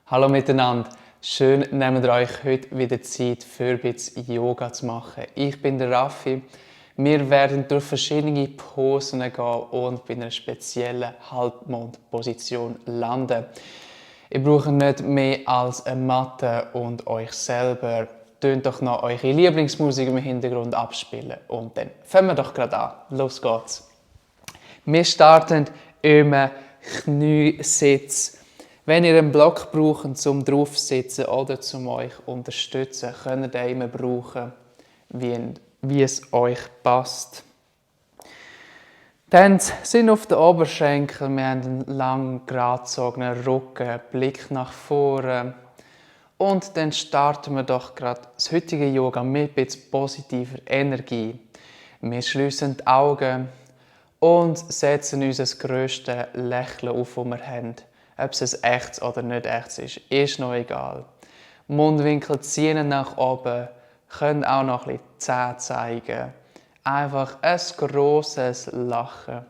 Hallo miteinander, schön nehmt ihr euch heute wieder Zeit für ein bisschen Yoga zu machen. Ich bin der Raffi. Wir werden durch verschiedene Posen gehen und bei einer speziellen Halbmondposition landen. Ihr braucht nicht mehr als eine Matte und euch selber. Tönt doch noch eure Lieblingsmusik im Hintergrund abspielen und dann fangen wir doch gerade an. Los geht's. Wir starten im Kniesitz. Wenn ihr einen Block braucht zum draufsitzen oder zum euch unterstützen, könnt ihr den immer brauchen, wie es euch passt. Die Hände sind auf den Oberschenkeln, wir haben einen lang gerade gezogenen Rücken, Blick nach vorne. Und dann starten wir doch gerade das heutige Yoga mit ein bisschen positiver Energie. Wir schließen die Augen und setzen uns das grösste Lächeln auf, das wir haben. Ob es ein echtes oder nicht echtes ist noch egal. Mundwinkel ziehen nach oben, können auch noch ein bisschen die Zähne zeigen. Einfach ein grosses Lachen.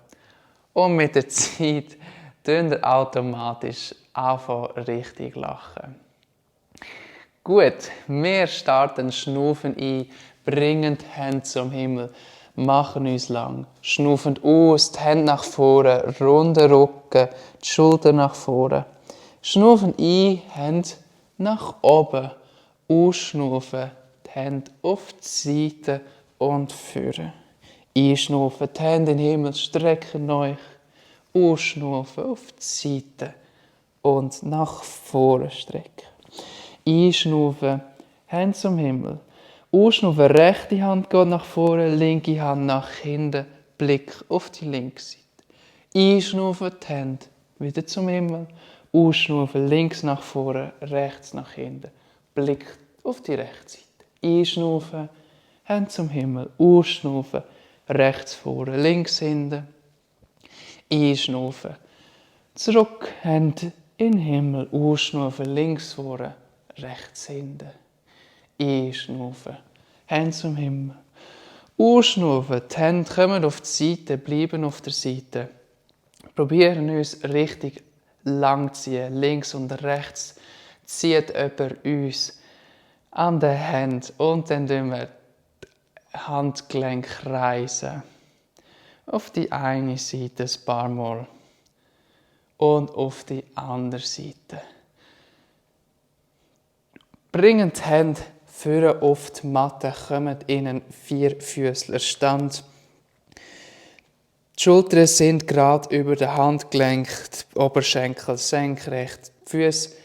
Und mit der Zeit tun wir automatisch anfangen richtig lachen. Gut, wir starten, schnaufen ein, bringen die Hände zum Himmel, machen uns lang, schnaufen aus, die Hände nach vorne, runden Rücken, die Schultern nach vorne. Schnaufen ein, Hände nach oben, ausschnaufen, die Hände auf die Seite und führen. Einschnaufen, die Hände in den Himmel, strecken euch, ausschnaufen, auf die Seite und nach vorne strecken. Einschnaufen, Hände zum Himmel. Ausschnaufen, rechte Hand geht nach vorne, linke Hand nach hinten, Blick auf die linke Seite. Einschnaufen, die Hände wieder zum Himmel. Ausschnaufen, links nach vorne, rechts nach hinten, Blick auf die rechte Seite. Einschnaufen, Hände zum Himmel. Ausschnaufen, rechts vorne, links hinten. Einschnaufen, zurück, Hände in den Himmel. Ausschnaufen, links vorne, rechts hinten. Einschnaufen, Hände zum Himmel. Ausschnaufen, die Hände kommen auf die Seite, bleiben auf der Seite. Probieren uns richtig lang zu ziehen, links und rechts. Zieht jemand uns an den Händen und dann tun wir die Handgelenke kreisen. Auf die eine Seite ein paar Mal und auf die andere Seite. Bringen die Hände vorne auf die Matte, kommen in einen Vierfüßlerstand. Die Schultern sind gerade über den Handgelenk, die Oberschenkel senkrecht. Die Füße, die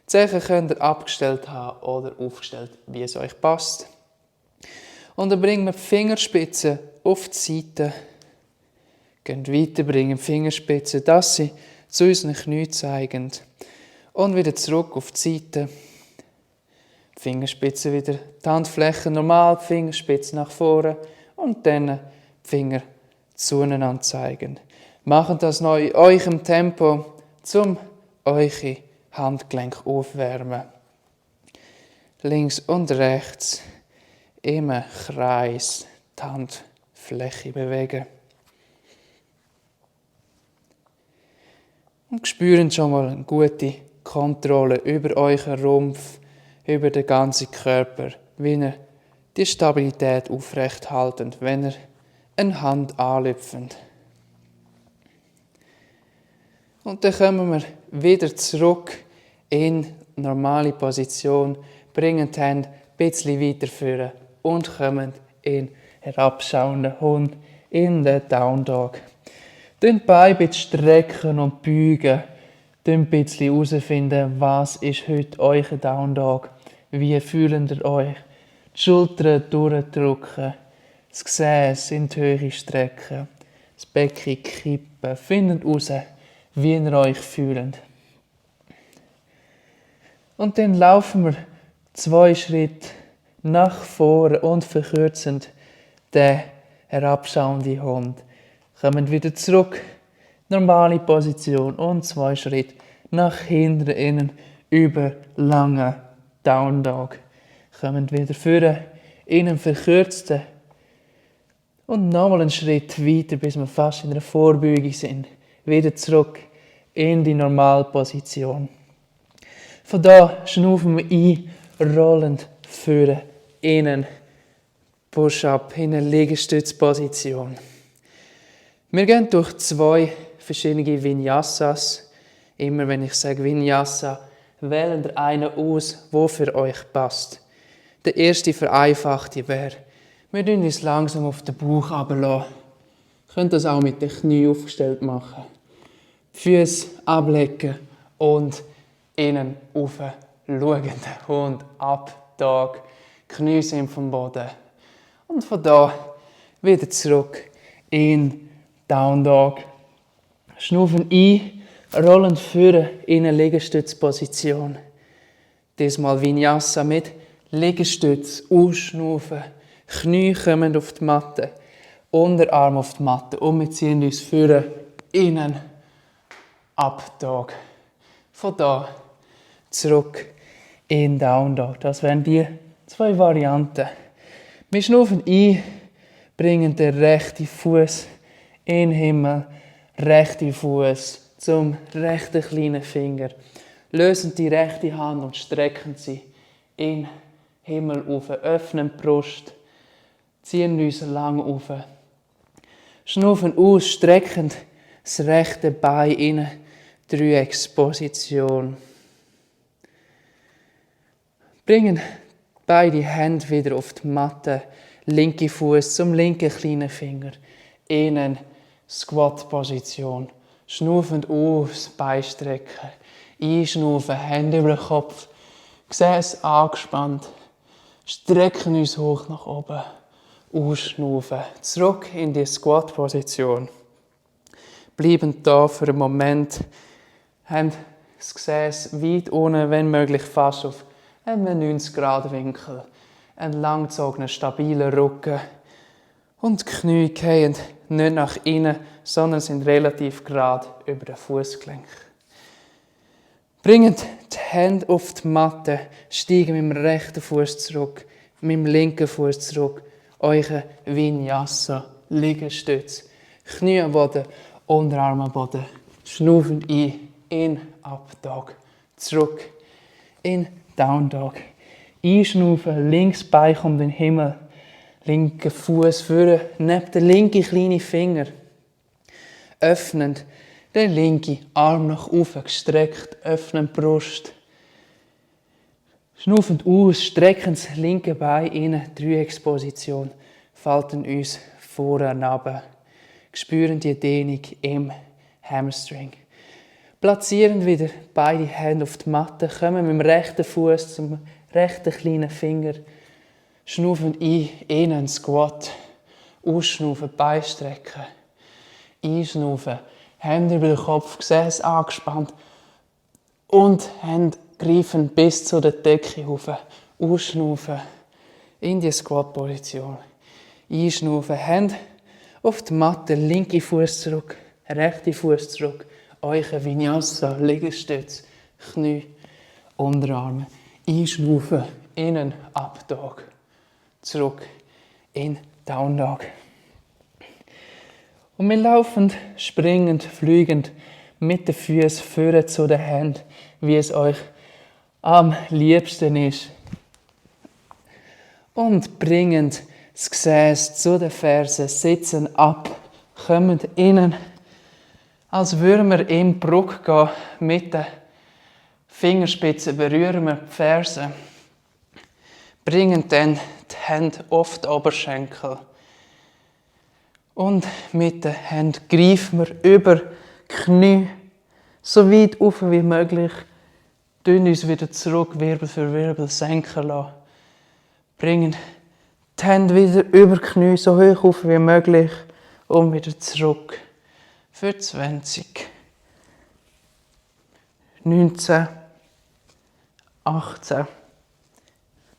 Zehen könnt ihr abgestellt haben oder aufgestellt, wie es euch passt. Und dann bringen wir die Fingerspitzen auf die Seite. Gehen weiter, bringen die Fingerspitzen, dass sie zu unseren Knien zeigen. Und wieder zurück auf die Seite. Die Fingerspitzen wieder, die Handflächen normal, die Fingerspitzen nach vorne und dann die Finger zueinander zeigen. Macht das noch in eurem Tempo, um eure Handgelenke aufwärmen. Links und rechts im Kreis die Handfläche bewegen. Und spüren schon mal eine gute Kontrolle über euren Rumpf, über den ganzen Körper, wie ihr die Stabilität aufrecht haltet, wenn ihr eine Hand anlüpft. Und dann kommen wir wieder zurück in normale Position, bringen die Hände ein bisschen weiter führen und kommen in herabschauenden Hund, in den Down Dog. Die Beine ein bisschen strecken und beugen. Ein bisschen herausfinden, was ist heute euer Down Dog. Wie fühlt ihr euch? Die Schultern durchdrücken, das Gesäß in die Höhe strecken, das Becken kippen. Findet heraus, wie ihr euch fühlt. Und dann laufen wir 2 Schritte nach vorne und verkürzen den herabschauenden Hund. Kommen wieder zurück, normale Position und 2 Schritte nach hinten innen über lange Down Dog. Kommen wieder vorne in einen verkürzten und nochmal einen Schritt weiter, bis wir fast in einer Vorbeugung sind. Wieder zurück in die Normalposition. Von da schnaufen wir ein, rollend führen, innen, Push-up, in eine Liegestützposition. Wir gehen durch 2 verschiedene Vinyasas. Immer wenn ich sage Vinyasa, wählen ihr einen aus, der für euch passt. Der erste vereinfachte wäre, wir lassen uns langsam auf den Bauch runterlassen. Ihr könnt das auch mit den Knien aufgestellt machen. Die Füße ablegen und innen rauf schauen. Und ab, Tag. Knie sind vom Boden. Und von da wieder zurück in Down Dog. Schnaufen ein, rollend führen in eine Liegestützposition. Diesmal Vinyasa mit Liegestütz, ausschnaufen. Knie kommen auf die Matte, Unterarm auf die Matte und wir ziehen uns führen, innen, ab Dog. Von da zurück in Down Dog. Das wären die 2 Varianten. Wir schnaufen ein, bringen den rechten Fuß in den Himmel, rechten Fuß zum rechten kleinen Finger. Lösen die rechte Hand und strecken sie in den Himmel auf, öffnen die Brust, ziehen uns lang auf. Schnaufen aus, strecken das rechte Bein in Dreiecksposition. Bringen beide Hände wieder auf die Matte, linke Fuß zum linken kleinen Finger, innen Squat-Position. Schnaufend aus, Bein strecken, einschnaufen, Hände über den Kopf, Gesäß angespannt, strecken uns hoch nach oben, ausschnaufen, zurück in die Squat-Position. Bleiben da für einen Moment, haben das Gesäß weit unten, wenn möglich fast auf einem 90-Grad-Winkel, einen langgezogenen, stabilen Rücken und die Knie gehen nicht nach innen, sondern sind relativ gerade über den Fußgelenk. Bringen die Hände auf die Matte, steigen mit dem rechten Fuß zurück, mit dem linken Fuß zurück, euren Vinyasa, Liegestütz, Knie am Boden, Unterarm am Boden, schnaufen ein, in Up Dog, zurück, in Down Dog, einschnaufen, links Bein kommt in den Himmel, linker Fuß führen, neben den linken kleinen Finger, öffnend, der linke Arm nach oben gestreckt, öffnen die Brust. Schnaufend aus, strecken das linke Bein in Dreiecksposition, falten uns vorne runter. Spüren die Dehnung im Hamstring. Platzieren wieder beide Hände auf die Matte, kommen mit dem rechten Fuß zum rechten kleinen Finger. Schnaufen ein, innen Squat. Ausschnaufen, Bein strecken. Einschnaufen, Hände über den Kopf, Gesäß angespannt. Und Hände greifen bis zu der Decke rauf. Ausschnaufen, in die Squat-Position. Einschnaufen, Hände auf die Matte, linke Fuß zurück, rechte Fuß zurück. Euch Vinyasa, Liegestütz, Knie, Unterarme. Einschnaufen, innen, Up Dog. Zurück in Down Dog. Und wir laufen, springend, fliegend mit den Füßen führen zu den Händen, wie es euch am liebsten ist. Und bringend das Gesäß zu den Fersen, sitzen ab, kommen innen, als würden wir im Bruck gehen, mit den Fingerspitzen berühren wir die Fersen. Bringen dann die Hände auf die Oberschenkel. Und mit den Händen greifen wir über die Knie so weit auf wie möglich. Dünn uns wieder zurück, Wirbel für Wirbel senken lassen. Bringen die Hände wieder über die Knie so hoch auf wie möglich und wieder zurück. Für 20, 19, 18,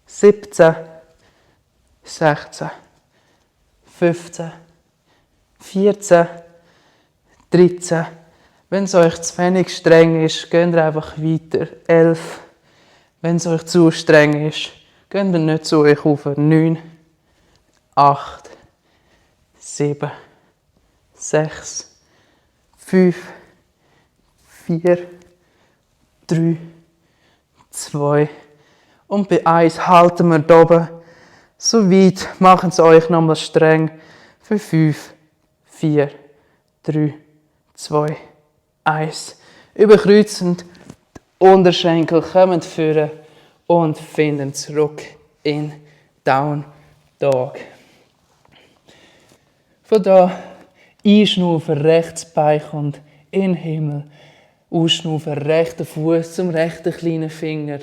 17, 16, 15, 14, 13. Wenn es euch zu wenig streng ist, geht ihr einfach weiter. 11. Wenn es euch zu streng ist, geht ihr nicht zu euch auf. 9, 8, 7, 6, 5, 4, 3, 2 und bei 1 halten wir da oben. So weit machen es euch nochmal streng für 5, 4, 3, 2, 1. Überkreuzend, die Unterschenkel kommen führen und finden zurück in Down Dog. Von da einschnaufen, rechtes Bein kommt in den Himmel. Ausschnaufen, rechter Fuß zum rechten kleinen Finger,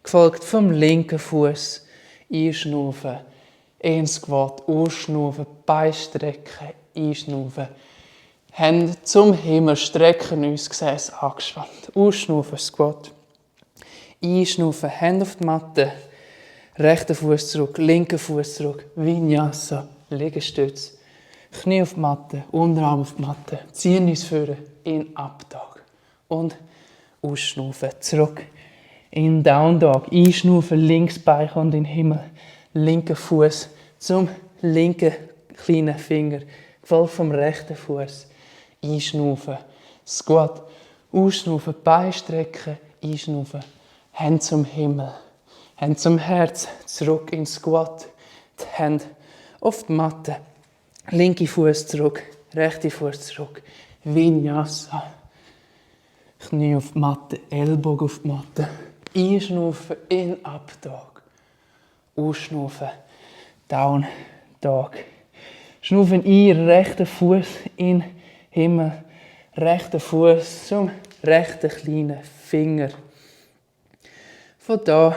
gefolgt vom linken Fuß. Einschnaufen, in Squat, ausschnaufen, Bein strecken, einschnaufen. Hände zum Himmel, strecken uns, Gesäß angespannt. Ausschnaufen, Squat. Einschnaufen, Hände auf die Matte. Rechter Fuß zurück, linker Fuß zurück. Vinyasa, Liegestütz. Knie auf die Matte, Unterarm auf die Matte. Ziehen uns vor in Abtag. Und ausschnaufen, zurück in Down Dog. Einschnaufen, links Bein kommt in den Himmel. Linker Fuß zum linken kleinen Finger. Gefolgt vom rechten Fuß. Einschnaufen, Squat. Ausschnaufen, Bein strecken, einschnaufen. Hände zum Himmel. Hände zum Herz. Zurück in Squat. Die Hände auf die Matte. Linke Fuß zurück, rechte Fuß zurück. Vinyasa. Knie auf die Matte, Ellbogen auf die Matte. Einschnaufen in Up-Dog. Ausschnaufen, Down Dog. Schnaufen ein, rechter Fuß in den Himmel. Rechter Fuß zum rechten kleinen Finger. Von da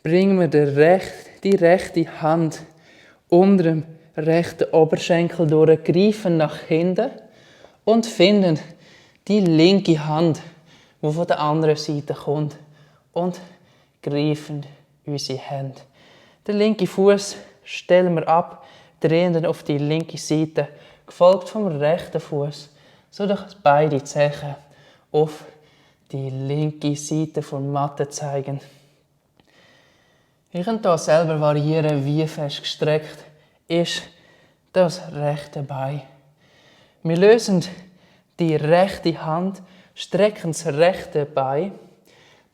bringen wir die rechte Hand unter dem rechten Oberschenkel durch, greifen nach hinten und finden die linke Hand, die von der anderen Seite kommt, und greifen unsere Hände. Den linken Fuß stellen wir ab, drehen ihn auf die linke Seite, gefolgt vom rechten Fuß, sodass beide Zehen auf die linke Seite der Matte zeigen. Ihr könnt hier selber variieren, wie fest gestreckt ist das rechte Bein. Wir lösen die rechte Hand, strecken das rechte Bein,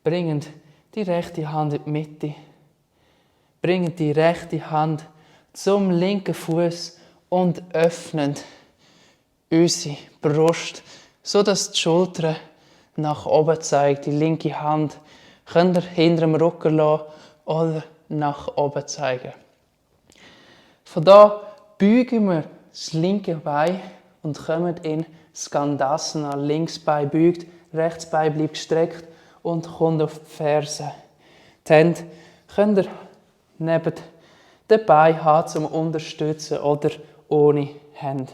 bringen die rechte Hand in die Mitte, bringen die rechte Hand zum linken Fuß und öffnen unsere Brust, sodass die Schulter nach oben zeigt. Die linke Hand könnt ihr hinter dem Rücken lassen oder nach oben zeigen. Von da beugen wir das linke Bein und kommen in Skandasana. Links Bein beugt, rechts Bein bleibt gestreckt und kommt auf die Ferse. Die Hände könnt ihr neben den Beinen haben, zum Unterstützen oder ohne Hände.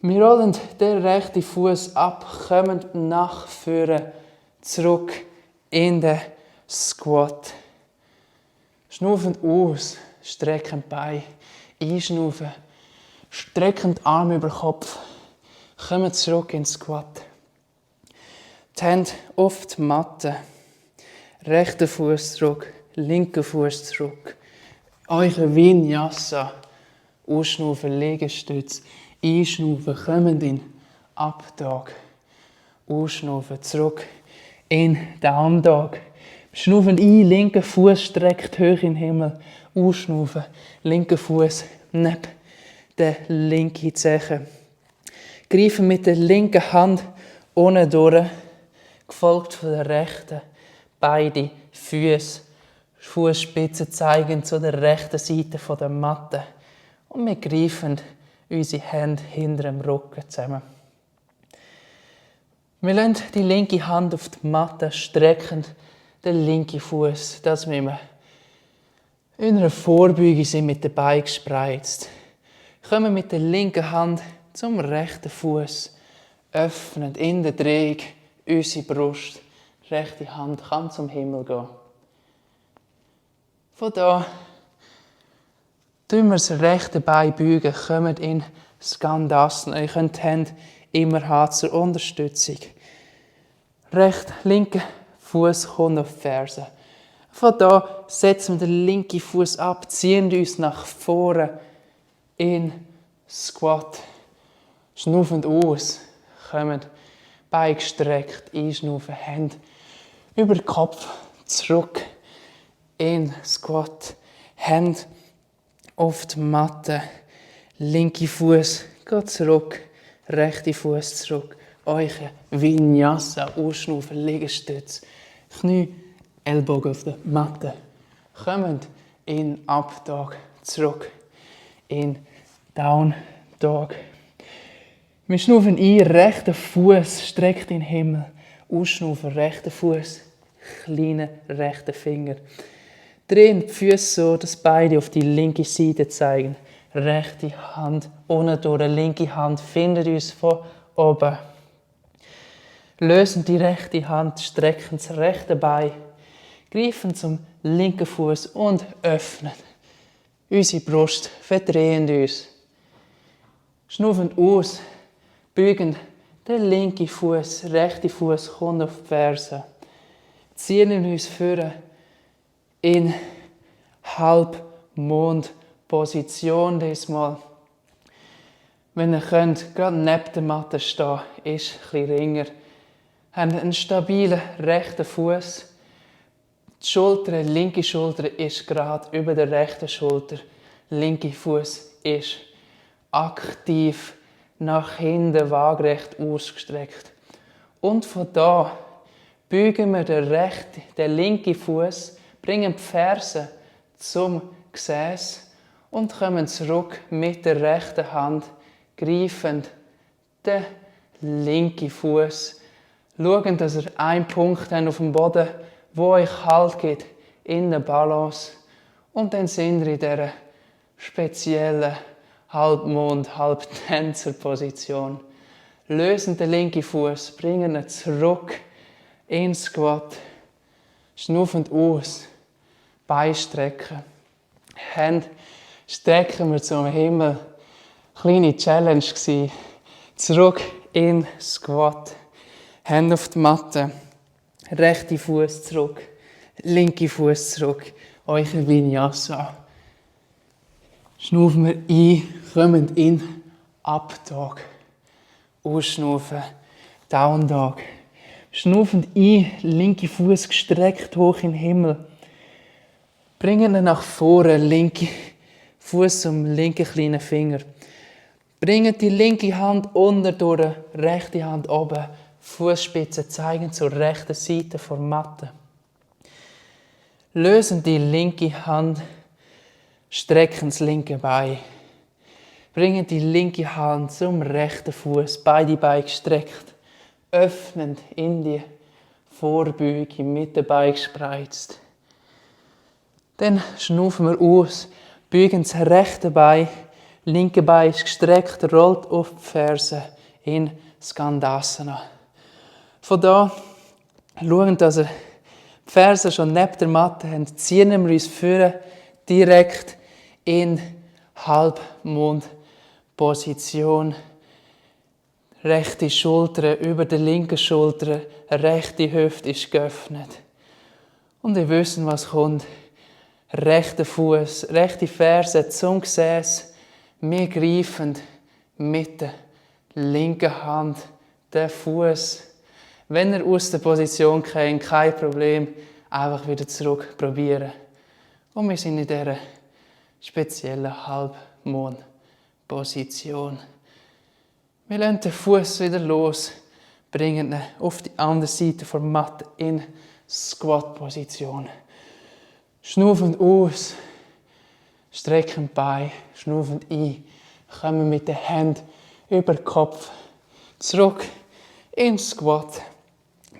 Wir rollen den rechten Fuß ab, kommen nach vorne zurück in den Squat. Schnaufen aus, strecken die Beine, einschnaufen, strecken die Arme über den Kopf, kommen zurück in den Squat. Die Hände auf die Matte, rechter Fuß zurück, linker Fuß zurück. Eure Vinyasa, ausschnaufen, Liegestütz, einschnaufen, kommen in Up-Dog, ausschnaufen, zurück in Down Dog. Schnaufen ein, linker Fuß streckt hoch in den Himmel. Ausschnaufen, linker Fuß neben der linken Zehe. Greifen mit der linken Hand unten durch, gefolgt von der rechten. Beide Füße, Fußspitzen zeigen zu der rechten Seite der Matte. Und wir greifen unsere Hände hinter dem Rücken zusammen. Wir lassen die linke Hand auf die Matte, strecken den linken Fuß, dass wir in einer Vorbeuge sind, mit den Beinen gespreizt. Kommen mit der linken Hand zum rechten Fuß, öffnen in der Drehung unsere Brust. Die rechte Hand kann zum Himmel gehen. Von da beugen wir das rechte Bein, kommen in Skandasana. Ihr könnt die Hände immer haben zur Unterstützung. Linker Fuß kommt auf die Ferse. Von da setzen wir den linken Fuß ab, ziehen uns nach vorne in Squat. Schnaufen aus, kommen Beine gestreckt, einschnaufen, Hände über den Kopf zurück in Squat, Hände auf die Matte, linke Fuß geht zurück, rechte Fuß zurück, euch Vinyasa, ausschnaufen, Liegestütz, Knie, Ellbogen auf der Matte, kommt in Up Dog, zurück in Down Dog. Wir schnaufen ein, rechter Fuß streckt in den Himmel, ausschnaufen, rechter Fuß, kleiner rechter Finger. Drehen die Füße so, dass beide auf die linke Seite zeigen. Rechte Hand unten durch, linke Hand findet uns von oben. Lösen die rechte Hand, strecken das rechte Bein, greifen zum linken Fuß und öffnen. Unsere Brust, verdrehen uns. Schnaufen aus, beugen den linken Fuß, rechte Fuß kommt auf die Ferse. Ziehen uns vor in Halbmondposition diesmal. Wenn ihr könnt, gerade neben der Matte stehen, ist ein bisschen ringer. Habt einen stabilen rechten Fuß. Die linke Schulter ist gerade über der rechten Schulter. Linke Fuß ist aktiv nach hinten waagerecht ausgestreckt. Und von da beugen wir den linken Fuß, bringen die Ferse zum Gesäß und kommen zurück mit der rechten Hand, greifend den linken Fuß. Schauen, dass ihr einen Punkt habt auf dem Boden, wo euch Halt gibt, in der Balance. Und dann sind wir in dieser speziellen Halbmond-, Halbtänzer-Position. Lösen den linken Fuß, bringen ihn zurück in Squat. Schnuffend aus, Beine strecken. Hände strecken wir zum Himmel. Kleine Challenge gsi. Zurück in Squat. Hände auf die Matte. Rechte Fuß zurück. Linke Fuß zurück. Euer Vinyasa. Schnaufen wir ein, kommen in Up Dog. Ausschnaufen, Down Dog. Schnaufend ein, linke Fuß gestreckt hoch in den Himmel. Bringen ihn nach vorne, linke Fuß zum linken kleinen Finger. Bringen die linke Hand unter durch, rechte Hand oben. Fußspitzen zeigen zur rechten Seite der Matte. Lösen die linke Hand, strecken das linke Bein. Bringen die linke Hand zum rechten Fuß, beide Beine gestreckt. Öffnend in die Vorbeuge, mit den Beinen gespreizt. Dann schnaufen wir aus, beugen das rechte Bein, linke Bein ist gestreckt, rollt auf die Ferse in Skandasana. Von da schauen, dass ihr die Ferse schon neben der Matte habt, ziehen wir uns vor, direkt in Halbmondposition. Rechte Schulter über der linken Schulter, rechte Hüfte ist geöffnet. Und wir wissen, was kommt. Rechter Fuß, rechte Ferse zum Gesäß. Wir greifen mit der linken Hand den Fuß. Wenn er aus der Position kommt, kein Problem, einfach wieder zurück probieren. Und wir sind in dieser speziellen Halbmondposition. Wir lassen den Fuß wieder los, bringen ihn auf die andere Seite der Matte in Squat-Position. Schnaufend aus, strecken die Beine, schnaufend ein, kommen mit den Händen über den Kopf zurück in Squat.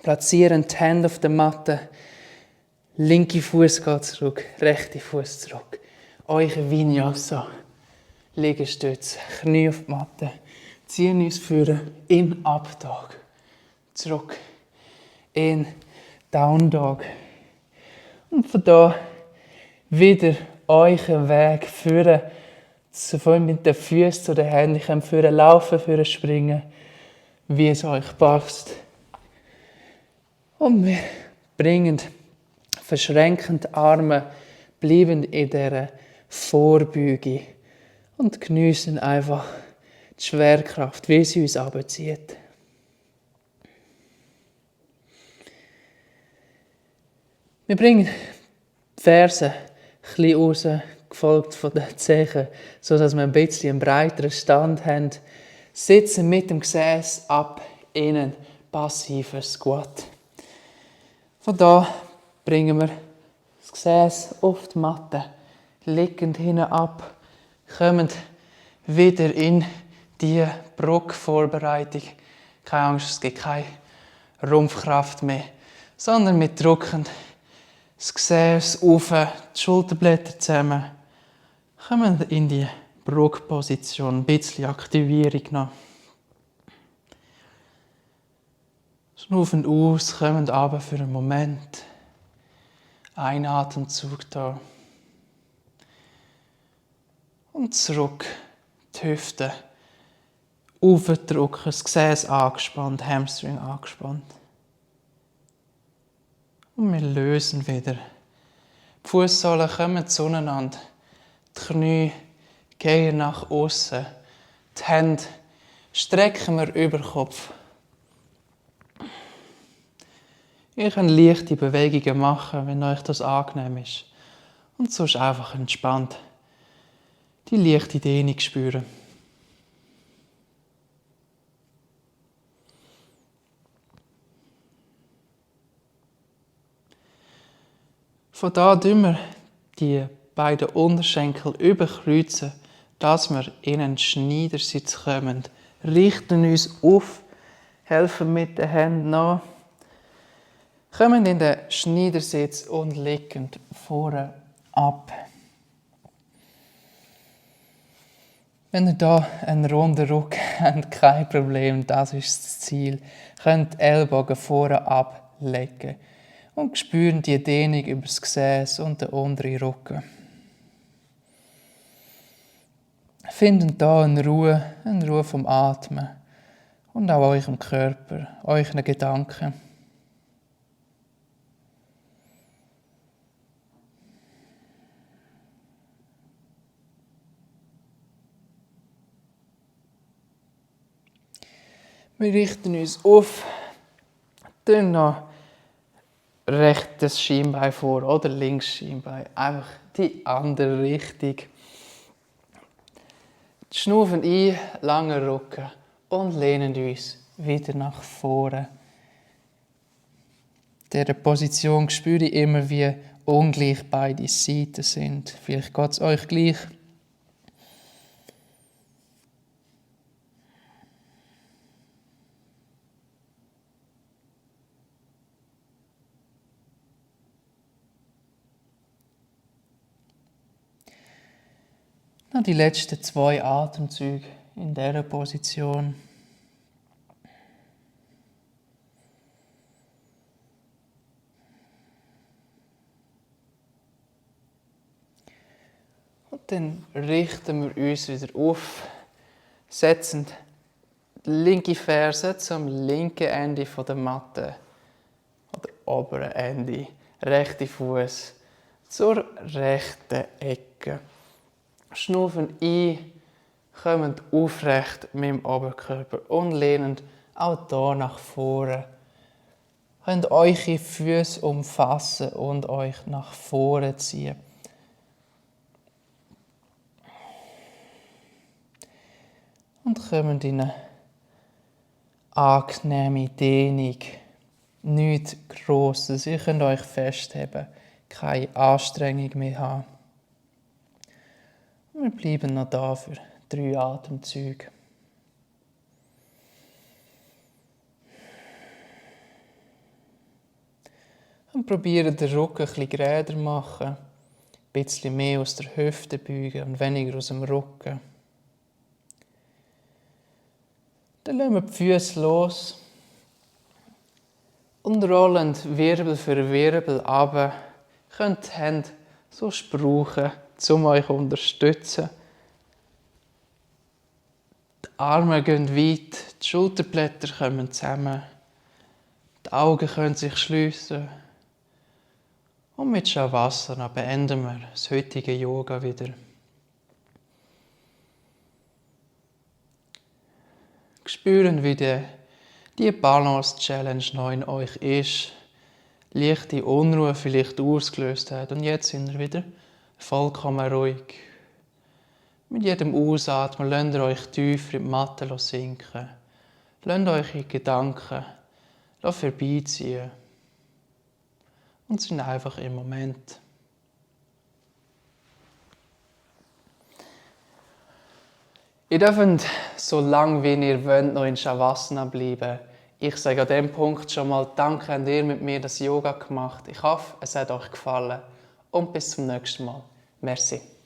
Platzieren die Hände auf der Matte, linke Fuß geht zurück, rechte Fuß zurück. Euer Vinyasa, Liegestütz, Knie auf die Matte. Ziehen uns vor in Up Dog. Zurück in Down Dog. Und von da wieder euren Weg führen. Sowohl mit den Füßen zu den Händen. Ich kann führen laufen, führen springen, wie es euch passt. Und wir bringen verschränken die Arme, bleiben in dieser Vorbeuge und geniessen einfach die Schwerkraft, wie sie uns Wir bringen die Ferse ein bisschen raus, gefolgt von den Zehen, sodass wir ein bisschen einen breiteren Stand haben. Sitzen mit dem Gesäß ab, innen, passiver Squat. Von da bringen wir das Gesäß auf die Matte, liegend hinten ab, kommen wieder in die Bruckvorbereitung. Keine Angst, es gibt keine Rumpfkraft mehr, sondern wir drücken das Gesäß auf, die Schulterblätter zusammen, kommen in die Bruckposition, ein bisschen Aktivierung noch. Schnaufen aus, kommen runter für einen Moment. Ein Atemzug da. Und zurück, die Hüfte aufdrücken, das Gesäß angespannt, Hamstring angespannt. Und wir lösen wieder. Die Fußsohlen kommen zueinander. Die Knie gehen nach außen. Die Hände strecken wir über den Kopf. Ihr könnt leichte Bewegungen machen, wenn euch das angenehm ist. Und sonst einfach entspannt die leichte Dehnung spüren. Von da tun wir die beiden Unterschenkel überkreuzen, dass wir in einen Schneidersitz kommen. Richten uns auf, helfen mit den Händen nach. Kommen in den Schneidersitz und liegen vorne ab. Wenn ihr hier einen runden Rücken habt, kein Problem, das ist das Ziel. Ihr könnt die Ellbogen vorne ablegen und spüren die Dehnung über das Gesäß und den unteren Rücken. Findet hier eine Ruhe vom Atmen und auch eurem Körper, euren Gedanken. Wir richten uns auf, dann noch rechtes Schienbein vor oder links Schienbein, einfach die andere Richtung. Schnaufen ein, langer Rücken und lehnen uns wieder nach vorne. In dieser Position spüre ich immer, wie ungleich beide Seiten sind. Vielleicht geht es euch gleich. Noch die letzten 2 Atemzüge in dieser Position. Und dann richten wir uns wieder auf, setzen die linke Ferse zum linken Ende der Matte oder oberen Ende, rechte Fuß zur rechten Ecke. Schnaufen ein, kommen aufrecht mit dem Oberkörper und lehnen auch hier nach vorne. Könnt eure Füße umfassen und euch nach vorne ziehen. Und kommen in eine angenehme Dehnung. Nichts Grosses. Ihr könnt euch festheben, keine Anstrengung mehr haben. Wir bleiben noch da für 3 Atemzüge. Und probieren den Rücken ein bisschen geräder machen, ein bisschen mehr aus der Hüfte beugen und weniger aus dem Rücken. Dann lassen wir die Füße los und rollen Wirbel für Wirbel runter. Ihr könnt die Hände so brauchen, um euch zu unterstützen. Die Arme gehen weit, die Schulterblätter kommen zusammen, die Augen können sich schliessen. Und mit Shavasana beenden wir das heutige Yoga wieder. Spüren, wie die Balance Challenge noch in euch ist. leichte Unruhe vielleicht ausgelöst hat. Und jetzt sind wir wieder vollkommen ruhig. Mit jedem Ausatmen lasst ihr euch tiefer in die Matte sinken. Lasst euch in Gedanken vorbeiziehen. Und sind einfach im Moment. Ihr dürft so lange wie ihr wollt noch in Shavasana bleiben. Ich sage an diesem Punkt schon mal Danke, habt ihr mit mir das Yoga gemacht. Ich hoffe, es hat euch gefallen. Und bis zum nächsten Mal. Merci.